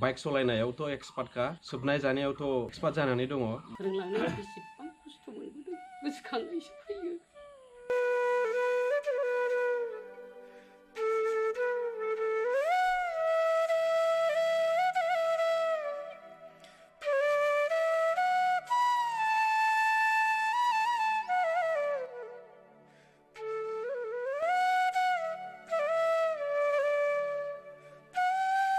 bike सलायनायावथ' एक्सपार्टखा सोबनाय जानायावथ' expert जानानै दङ फोरोंलांनायाव बेसेबां खस्थ' मोनबोदों गोसोखांनायसो फैयो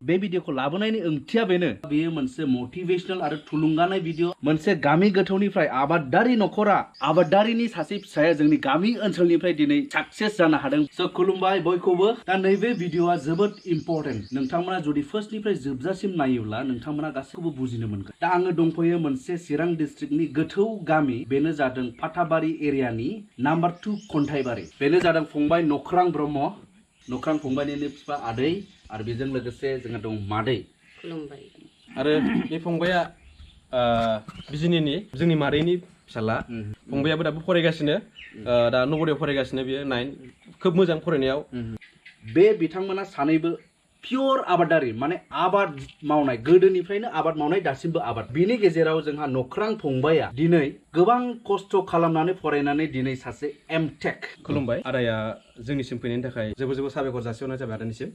बे भिडिअखौ लाबोनायनि ओंथिया बेनो बेयो मोनसे मोटिवेशनल आरो थुलुंगानाय भिडिअ मोनसे गामि गोथौनिफ्राय आबादारि नखरा आबादारिनि सासे फिसाया जोंनि गामि ओनसोलनिफ्राय दिनै साक्सेस जानो हादों स' खुलुमबाय बयखौबो दा नैबे भिडिअआ जोबोद इम्परटेन्ट नोंथांमोना जुदि फार्स्टनिफ्राय जोबजासिम नायोब्ला नोंथांमोना गासैखौबो बुजिनो मोनगोन दा आङो दंफैयो मोनसे चिरां डिस्ट्रिक्टनि गोथौ गामि बेनो जादों पाटाबारि एरियानि नाम्बार 2 खन्थाइबारि बेनो जादों फंबाय नख्रां ब्रह्म नख्रां फंबायनिनो बिफा आदै आरो बेजों लोगोसे जोंहा दं मादै खुलुमबाय आरो बे फंबाया बिजिनिनि जोंनि मादैनि फिसाला फंबायाबो दाबो फरायगासिनो दा नवोदयाव फरायगासिनो बियो 9 खोब मोजां फरायनायाव बे बिथांमोना सानैबो पियर आबादारि माने आबाद मावनाय गोदोनिफ्रायनो आबाद मावनाय दासिमबो आबाद बिनि गेजेराव जोंहा नख्रां फंबाया दिनै गोबां खस्थ' खालामनानै फरायनानै दिनै सासे M.Tech खुलुमबाय आदाया जोंनिसिम फैनायनि थाखाय जोबोर जोबोर साबायखर जासिहरनाय जाबाय आदानिसिम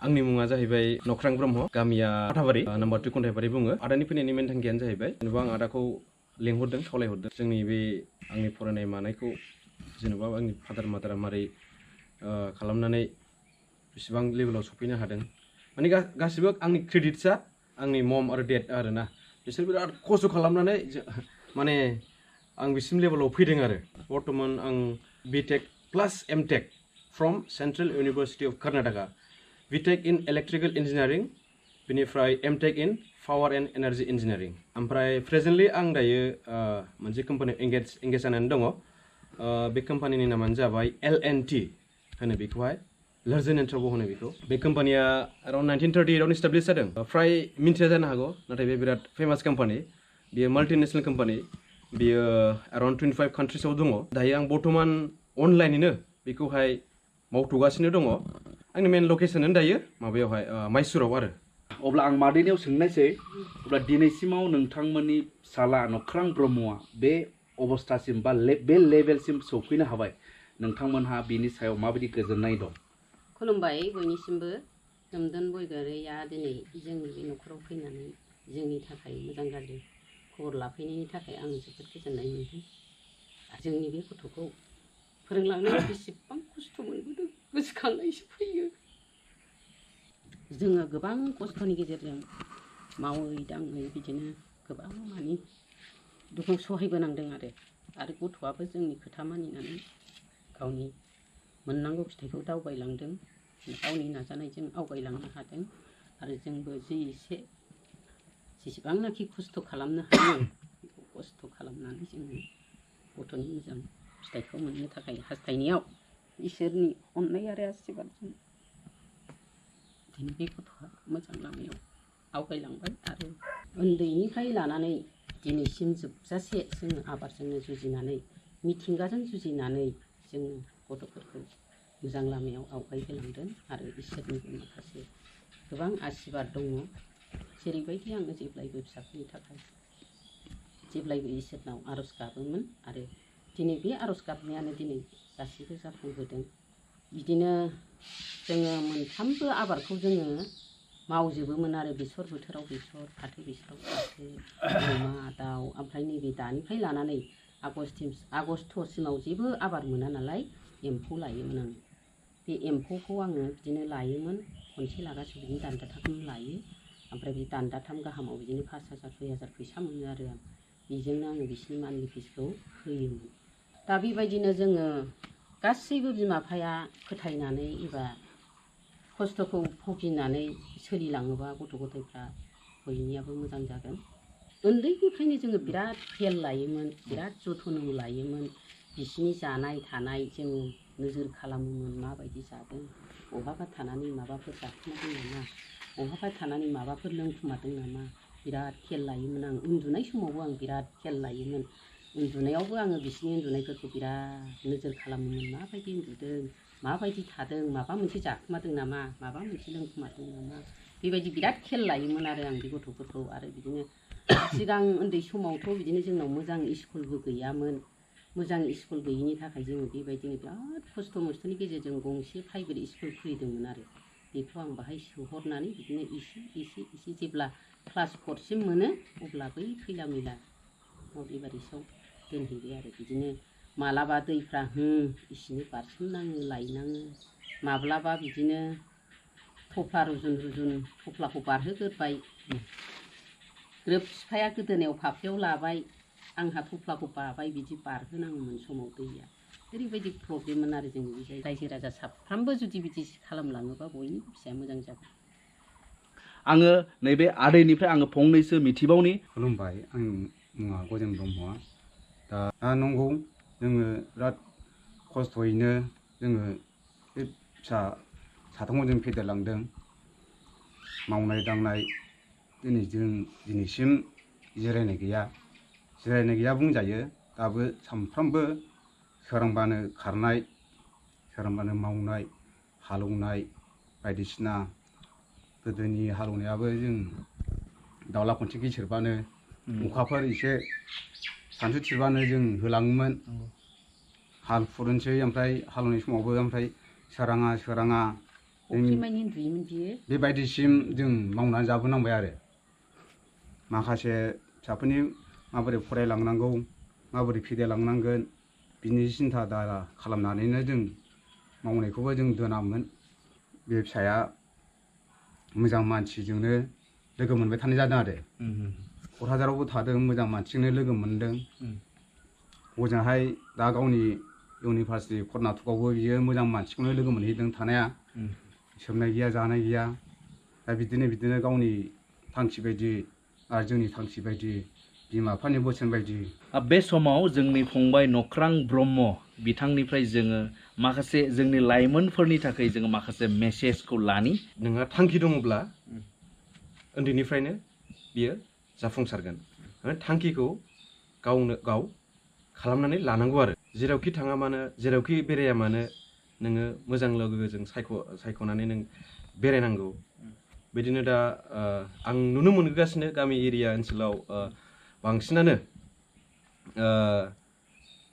आंनि मुङा जाहैबाय नख्रां ब्रह्म गामिया पाटाबारि नाम्बार 2 खन्थाइबारि बुङो आदानि फैनायनि मेन थांखियानो जाहैबाय जेनेबा आं आदाखौ लेंहरदों खावलायहरदों जोंनि बे आंनि फरायनाय मानायखौ जेनेबा आंनि फादार मादारा मारै खालामनानै बेसेबां लेभेलाव सफैनो हादों माने गासिबो आंनि क्रेडिट्सआ आंनि मम आरो डेड आरोना बिसोर बिराद खस्थ' खालामनानै माने आं बिसिम लेभेलाव फैदों आरो बर्तमान आं B.Tech plus M.Tech from central university of Karnataka B.Tech in electrical engineering बेनिफ्राय M.Tech in power and energy engineering ओमफ्राय प्रेजेन्टलि आं दायो मोनसे कम्पानियाव एंगेज जानानै दङ बे कम्पानिनि नामानो जाबाय L&T होनो बेखौहाय लार्जन एन्ड ट्राउबो होनो बेखौ बे कम्पानिया एराउन्ड 1938 आवनो इस्टाब्लिश जादों फ्राय मिन्थिया जानो हागौ नाथाय बे बिराद फेमास कम्पानि बेयो माल्टिनेसनेल कम्पानि बेयो एराउन्ड 25 कान्ट्रिसआव दङ दायो आं बर्तमान अनलाइनैनो बेखौहाय मावथ'गासिनो दङ आंनि मेन लकेसनानो दायो माबायावहाय माइसुराव आरो अब्ला आं मादैनियाव सोंनायसै अब्ला दिनैसिमाव नोंथांमोननि फिसाला नख्रां ब्रह्मआ बे अबस्थासिम बा बे लेभेलसिम सौफैनो हाबाय नोंथांमोनहा बिनि सायाव माबायदि गोजोननाय दं खुलुमबाय बयनिसिमबो सोमदोन बरगयारिया दिनै जोंनि बे न'खराव फैनानै जोंनि थाखाय मोजां गाज्रि खबर लाफैनायनि थाखाय आं जोबोद गोजोननाय मोनदों जोंनि बे गथ'खौ फोरोंलांनायाव बेसेबां खस्थ' मोनबोदों गोसोखांनायसो फैयो जोङो गोबां खस्थ'नि गेजेरजों मावै दाङै बिदिनो गोबां मानि दुखु सहायबोनांदों आरो गथ'आबो जोंनि खोथा मानिनानै गावनि मोननांगौ फिथाइखौ दावबायलांदों गावनि नाजानायजों आवगायलांनो हादों आरो जोंबो जि एसे जेसेबांनाखि खस्थ' खालामनो हायो बेखौ खस्थ' खालामनानै जोङो गथ'नि मोजां फिथाइखौ मोननो थाखाय हास्थायनायाव इसोरनि अननाय आरो आशीर्बादजों दिनै बे गथ'आ मोजां लामायाव आवगायलांबाय आरो उन्दैनिफ्राय लानानै दिनैसिम जोबजासे जोङो आबादजोंनो जुजिनानै मिथिंगाजों जुजिनानै जोङो गथ'फोरखौ मोजां लामायाव आवगायहोलांदों आरो इसोरनिबो माखासे गोबां आशीर्बाद दङ जेरैबायदि आङो जेब्लायबो फिसाफोरनि थाखाय जेब्लायबो इसोरनाव आर'ज गाबोमोन आरो दिनै बे आर'ज गाबनायानो दिनै गासिबो जाफुंबोदों बिदिनो जोङो मोनफ्रोमबो आबादखौ जोङो मावजोबोमोन आरो बेसर बोथोराव बेसर फाथो बेसराव फाथो अमा दाउ ओमफ्राय नैबे दानिफ्राय लानानै आगष्टसिमाव जेबो आबाद मोना नालाय एम्फौ लायोमोन आं बे एम्फौखौ आङो बिदिनो लायोमोन खनसे लागासिनो बिदिनो दान्दाथाम लायो ओमफ्राय बे दान्दाथाम गाहामाव बिदिनो 5,000 6,000 फैसा मोनो आरो आं बेजोंनो आङो बिसिनि मान्थलि फिसखौ होयोमोन दा बेबायदिनो जोङो गासैबो बिमा बिफाया फोथायनानै एबा खस्थ'खौ भुगिनानै सोलिलाङोबा गथ' गथायफ्रा बयनियाबो मोजां जागोन उन्दैनिफ्रायनो जोङो बिराद खेल लायोमोन बिराद जथन लायोमोन बिसिनि जानाय थानाय जोङो नोजोर खालामोमोन माबायदि जादों बहाबा थानानै माबाफोर जाखुमादों नामा बहाबा थानानै माबाफोर लोंखुमादों नामा बिराद खेल लायोमोन आं उन्दुनाय समावबो आं बिराद खेल लायोमोन उन्दुनायावबो आङो बिसिनि उन्दुनायफोरखौ बिराद नोजोर खालामोमोन माबायदि उन्दुदों माबायदि थादों माबा मोनसे जाखुमादों नामा माबा मोनसे लोंखुमादों नामा बेबायदि बिराद खेल लायोमोन आरो आं बे गथ'फोरखौ आरो बिदिनो सिगां उन्दै समावथ' बिदिनो जोंनाव मोजां स्कुलबो गैयामोन मोजां स्कुल गैयिनि थाखाय जोङो बेबायदिनो बिराद खस्थ' मस्थ'नि गेजेरजों गंसे प्राइभेट स्कुल खुलिदोंमोन आरो बेखौ आं बाहाय सोहरनानै बिदिनो एसे जेब्ला क्लास 4 सिम मोनो अब्ला बै खैला मैला बेबारिसआव दोनहैबाय आरो बिदिनो मालाबा दैफ्रा इसिनो बारसोमनाङो लायनाङो माब्लाबा बिदिनो थफ्ला रुजुन थफ्लाखौ बारहोगोरबाय ग्रोब बिफाया गोदोनायाव फाफ्लियाव लाबाय आंहा थफ्लाखौ बाबाय बिदि बारहोनाङोमोन समाव दैया ओरैबायदि प्रब्लेममोन आरो जोंनि बे रायजो राजा साफ्रामबो जुदि बिदि खालामलाङोबा बयनिबो फिसाया मोजां जागोन आङो नैबे आदैनिफ्राय आङो फंनैसो मिथिबावनि खुलुमबाय आं मुङा गजेन ब्रह्म दा नंगौ जोङो बिराद खस्थ'यैनो जोङो बे फिसा साथामखौ जों फेदेरलांदों मावनाय दांनाय दिनैसिम जिरायनाय गैया बुंजायो दाबो सानफ्रामबो सोरांबानो खारनाय सोरांबानो मावनाय हालौनाय बायदिसिना गोदोनि हालौनायाबो जों दाउला खनसे गेसेरबानो अखाफोर एसे सानसुथिरबानो जों होलाङोमोन हाल फुरनोसै ओमफ्राय हालौनाय समावबो ओमफ्राय सोराङा बेबायदिसिम जों मावनानै जाबोनांबाय आरो माखासे फिसाफोरनि माबोरै फरायलांनांगौ माबोरै फेदेरलांनांगोन बिनि सिन्था धारा खालामनानैनो जों मावनायखौबो जों दोनामोन बे फिसाया मोजां मानसिजोंनो लोगो मोनबाय थानाय जादों आरो क'क्राझारावबो थादों मोजां मानसिजोंनो लोगो मोनदों हजोंहाय दा गावनि इउनिभार्सिटि कर्नाटकआवबो बियो मोजां मानसिखौनो लोगो मोनहैदों थानाया सोबनाय गैया जानाय गैया दा बिदिनो गावनि थांखि बायदि आरो जोंनि थांखि बायदि बिमा बिफानि बोसोन बायदि बे समाव जोंनि फंबाय नख्रां ब्रह्म बिथांनिफ्राय जोङो माखासे जोंनि लाइमोनफोरनि थाखाय जोङो माखासे मेसेजखौ लानि नोंहा थांखि दङब्ला उन्दैनिफ्रायनो बियो जाफुंसारगोन थांखिखौ गावनो गाव खालामनानै लानांगौ आरो जेरावखि थाङा मानो जेरावखि बेराया मानो नोङो मोजां लोगोजों सायख'नानै नों बेरायनांगौ बिदिनो दा आं नुनो मोनगासिनो गामि एरिया ओनसोलाव बांसिनानो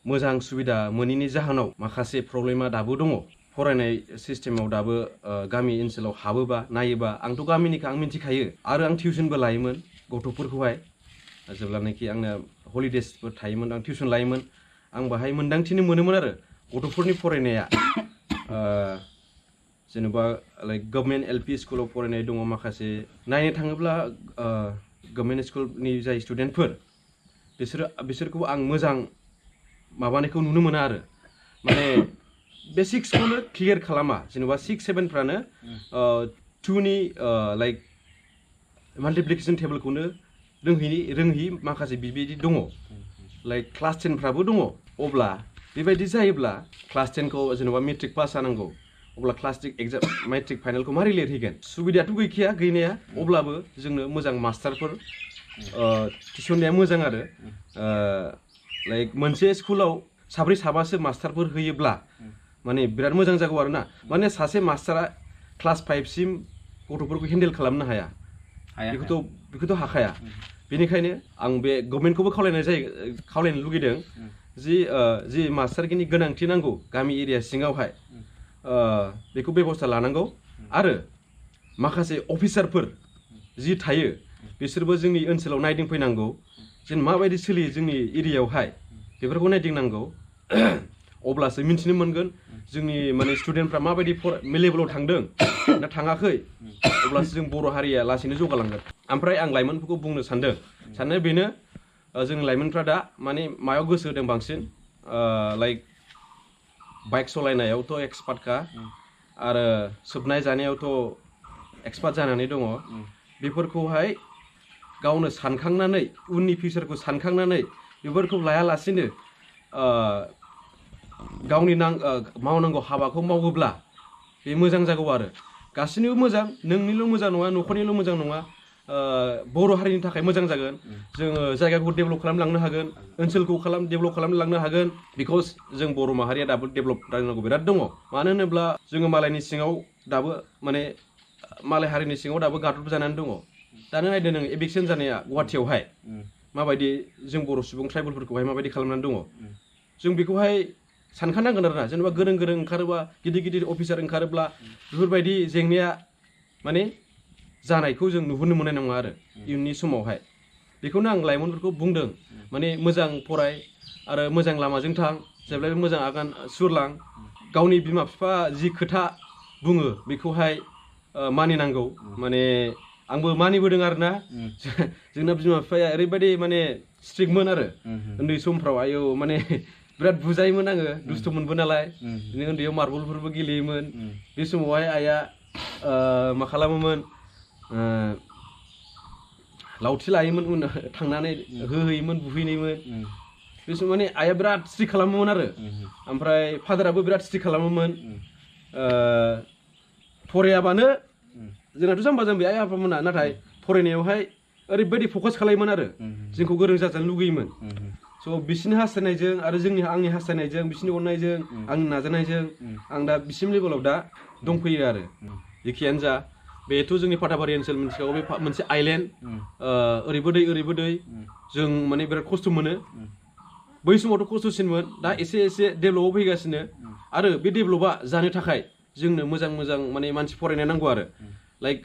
मोजां सुबिदा मोनैनि जाहोनाव माखासे प्रब्लेमा दाबो दङ फरायनाय सिस्टेमाव दाबो गामि ओनसोलाव हाबोबा नायोबा आंथ' गामिनिखौ आं मिथिखायो आरो आं टिउसनबो लायोमोन गथ'फोरखौहाय जेब्लानाखि आंना हलिडेसफोर थायोमोन आं टिउसन लायोमोन आं बाहाय मोन्दांथिनो मोनोमोन आरो गथ'फोरनि फरायनाया जेनेबा लाइक गभर्नमेन्ट एलपि स्कुलाव फरायनाय दङ माखासे नायनो थाङोब्ला गभर्नमेन्ट स्कुलनि जाय स्टुडेन्टफोर बिसोरखौ आं मोजां माबानायखौ नुनो मोना आरो माने बेसिक्सखौनो क्लियार खालामा जेनेबा 6-7फ्रानो 2नि लाइक माल्टिप्लिकेसन टेबोलखौनो रोंहैयि माखासे बिबायदि दङ लाइक क्लास 10फ्राबो दङ अब्ला बेबायदि जायोब्ला क्लास 10खौ जेनेबा मेट्रिक पास जानांगौ अब्ला क्लास एग्जाम मेट्रिक फाइनालखौ मारै लिरहैगोन सुबिदायाथ' गैखाया गैनाया अब्लाबो जोंनो मोजां मास्टारफोर थिसननाया मोजां आरो लाइक मोनसे स्कुलाव 4-5सो मास्टारफोर होयोब्ला माने बिराद मोजां जागौ आरो ना माने सासे मास्टारा क्लास 5सिम गथ'फोरखौ हेन्डेल खालामनो हाया बेखौथ' हाखाया बेनिखायनो आं बे गभर्नमेन्टखौबो खावलायनो लुगैदों जि मास्टारनि गोनांथि नांगौ गामि एरिया सिङावहाय बेखौ बेबस्था लानांगौ आरो माखासे अफिसारफोर जि थायो बिसोरबो जोंनि ओनसोलाव नायदिंफैनांगौ जेन माबायदि सोलियो जोंनि एरियायावहाय बेफोरखौ नायदिंनांगौ अब्लासो मिन्थिनो मोनगोन जोंनि माने स्टुडेन्टफ्रा माबायदि लेभेलाव थांदों ना थाङाखै अब्लासो जों बर' हारिया लासैनो जौगालांगोन ओमफ्राय आं लाइमोनफोरखौ बुंनो साननाया बेनो जोंनि लाइमोनफ्रा दा माने मायाव गोसो होदों बांसिन लाइक बाइक सालायनायावथ' एक्सपार्टखा आरो सोबनाय जानायावथ' एक्सपार्ट जानानै दङ बेफोरखौहाय गावनो सानखांनानै उननि फिउचारखौ सानखांनानै बेफोरखौ लायालासिनो गावनि मावनांगौ हाबाखौ मावोब्ला बे मोजां जागौ आरो गासैनिबो मोजां नोंनिल' मोजां नङा न'खरनिल' मोजां नङा बर' हारिनि थाखाय मोजां जागोन जोङो जायगाखौ डेभेलप खालामलांनो हागोन ओनसोलखौ डेभेलप खालामलांनो हागोन बिकज जों बर' माहारिया दाबो डेभेलप जानांगौ बिराद दङ मानो होनोब्ला जोङो मालायनि सिङाव दाबो माने मालाय हारिनि सिङाव दाबो गादब जानानै दङ दा नों नायदो नों एभिक्सन जानाया गुवाहाटियावहाय माबायदि जों बर' सुबुं ट्राइबेलफोरखौहाय माबायदि खालामनानै दङ जों बेखौहाय सानखानांगोन आरोना जेनेबा गोरों गोरों ओंखारोबा गिदिर गिदिर अफिसार ओंखारोब्ला बेफोरबायदि जेंनाया माने जानायखौ जों नुहुरनो मोननाय नङा आरो इयुननि समावहाय बेखौनो आं लाइमोनफोरखौ बुंदों माने मोजां फराय आरो मोजां लामाजों थां जेब्लायबो मोजां आगान सुरलां गावनि बिमा बिफा जि खोथा बुङो बेखौहाय मानिनांगौ माने आंबो मानिबोदों आरोना जोंना बिमा बिफाया ओरैबायदि माने स्ट्रिक्टमोन आरो उन्दै समफ्राव आयौ माने बिराद बुजायोमोन आङो दुस्थ'मोनबो नालाय बिदिनो उन्दैयाव मार्बलफोरबो गेलेयोमोन बे समावहाय आइया मा खालामोमोन लावथि लायोमोन थांनानै होहैयोमोन बुहैनायमोन बे समाव माने आइया बिराद स्ट्रिक्ट खालामोमोन आरो ओमफ्राय फादाराबो बिराद स्ट्रिक्ट खालामोमोन फरायाबानो जोंनाथ' जाम्बा जाम्बि आइ आफामोना नाथाय फरायनायावहाय ओरैबायदि फकास खालायोमोन आरो जोंखौ गोरों जाजानो लुगैयोमोन स' बिसिनि हास्थायनायजों आरो आंनि हास्थायनायजों बिसिनि अननायजों आंनि नाजानायजों आं दा बिसिम लेभेलाव दा दंफैयो आरो जेखियानो जा बेथ' जोंनि पाटाबारि ओनसोल मोनसेयाव बे मोनसे आइलेण्ड ओरैबो दै जों माने बिराद खस्थ' मोनो बै समावथ' खस्थ'सिनमोन दा एसे डेभेलपआव फैगासिनो आरो बे डेभेलपआ जानो थाखाय जोंनो मोजां माने मानसि फरायनाय नांगौ आरो like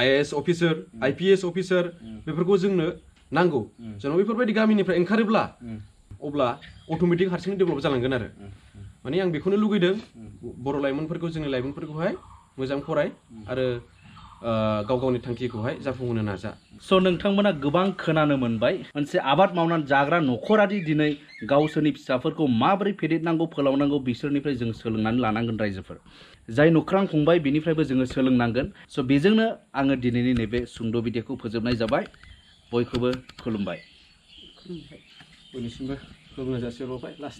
IAS officer IPS officer बेफोरखौ जोंनो नांगौ जेनेबा बेफोरबायदि गामिनिफ्राय ओंखारोब्ला अब्ला अट'मेटिक हारसिंनो डेभेलप जालांगोन आरो माने आं बेखौनो लुगैदों बर' लाइमोनफोरखौ जोंनि लाइमोनफोरखौहाय मोजां फराय आरो गाव गावनि थांखिखौहाय जाफुंहोनो नाजा स' नोंथांमोना गोबां खोनानो मोनबाय मोनसे आबाद मावनानै जाग्रा न'खरादि दिनै गावसोरनि फिसाफोरखौ माबोरै फेदेरनांगौ फोलावनांगौ बिसोरनिफ्राय जों सोलोंनानै लानांगोन रायजोफोर जाय नख्रां फंबाय बेनिफ्रायबो जोङो सोलोंनांगोन स' बेजोंनो आङो दिनैनि नैबे सुंद' भिडिअखौ फोजोबनाय जाबाय बयखौबो खुलुमबाय बयनिसिमबो खुलुमनाय जासिहरबाय लास्ट